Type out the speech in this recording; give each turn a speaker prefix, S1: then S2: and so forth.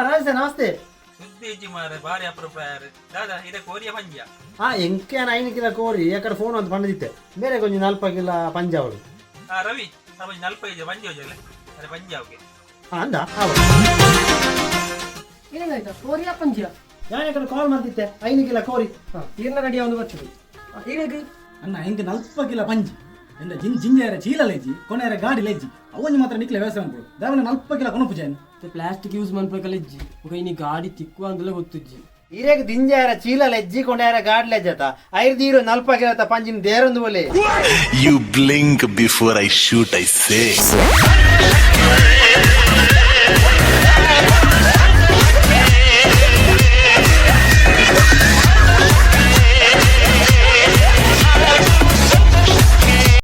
S1: ರಾಜೇಶ, ನಮಸ್ತೆ.
S2: ಸುದ್ದಿ ಇಜ್ಜಿ ಮಾರೆ, ಬಾರಿ ಅಪರೂಪ ಯಾರು ದಾದಾ ಇದ ಕೋರಿಯ ಪಂಜಿಯ?
S1: ಹಾ, ಎಂಕೆ 5 ಕಿಲೋ ಕೋರಿ ಎಕಡೆ ಫೋನ್ ಅಂತ ಪಂಡದಿತ್ತೆ. ಬೇರೆ ಕೊಂಚ ನಲ್ಪ ಕಿಲ ಪಂಜಾವಳು.
S2: ಹಾ ರವಿ, ನಮ್ಮ ನಲ್ಪ ಇಜ್ಜಿ ಪಂಜಿ ಹೋಜಲ್ಲ, ಅರೆ ಪಂಜಿ ಅವಕ್ಕೆ.
S1: ಹಾ, ಅಂದ.
S3: ಏನಾಯ್ತಾ, ಕೋರಿಯಾ ಪಂಜಿಯ?
S1: ಯಾನ್ ಎಕಡೆ ಕಾಲ್ ಮಾಡ್ತಿತ್ತೆ, 5 ಕಿಲೋ ಕೋರಿ.
S3: ಈರ್ನ ರೆಡಿ ಒಂದು ಬರ್ತದೆ ಈರೇಗ್.
S4: ಅಣ್ಣ, ಹಿಂಗೆ ನಲ್ಪ ಕಿಲ ಪಂಜಿ ಎಂದ ಜಿನ್ ಜಿಂಜಾರ ಚೀಲ ಲೆಜ್ಜಿ ಕೊನೆಯರ ಗಾಡಿ ಲೆಜ್ಜಿ ಅವೊಂಜಿ ಮಾತ್ರ ನಿಕ್ಲೆ ವ್ಯವಸಾಯ ಅನ್ಕೊಡು ದಾವನ ನಲ್ಪ ಕಿಲ ಕೊನಪು ಜೈನ್.
S3: ಪ್ಲಾಸ್ಟಿಕ್ ಯೂಸ್ ಮನ್ಪಕಲ್ಲ ಇಜ್ಜಿ, ಬೊಕ ಇನಿ ಗಾಡಿ ತಿಕ್ಕುವ ಅಂದಲೇ ಗೊತ್ತಿಜ್ಜಿ.
S1: ಇರೇಗ್ ದಿಂಜಾರ ಚೀಲ ಲೆಜ್ಜಿ ಕೊಂಡಾರ ಗಾಡ್ ಲೆಜ್ಜತ ಐರ್ದೀರು ನಲ್ಪ ಕಿಲತ ಪಂಜಿನ ದೇರೊಂದು ಒಲೆ.
S5: You blink before I shoot, I say.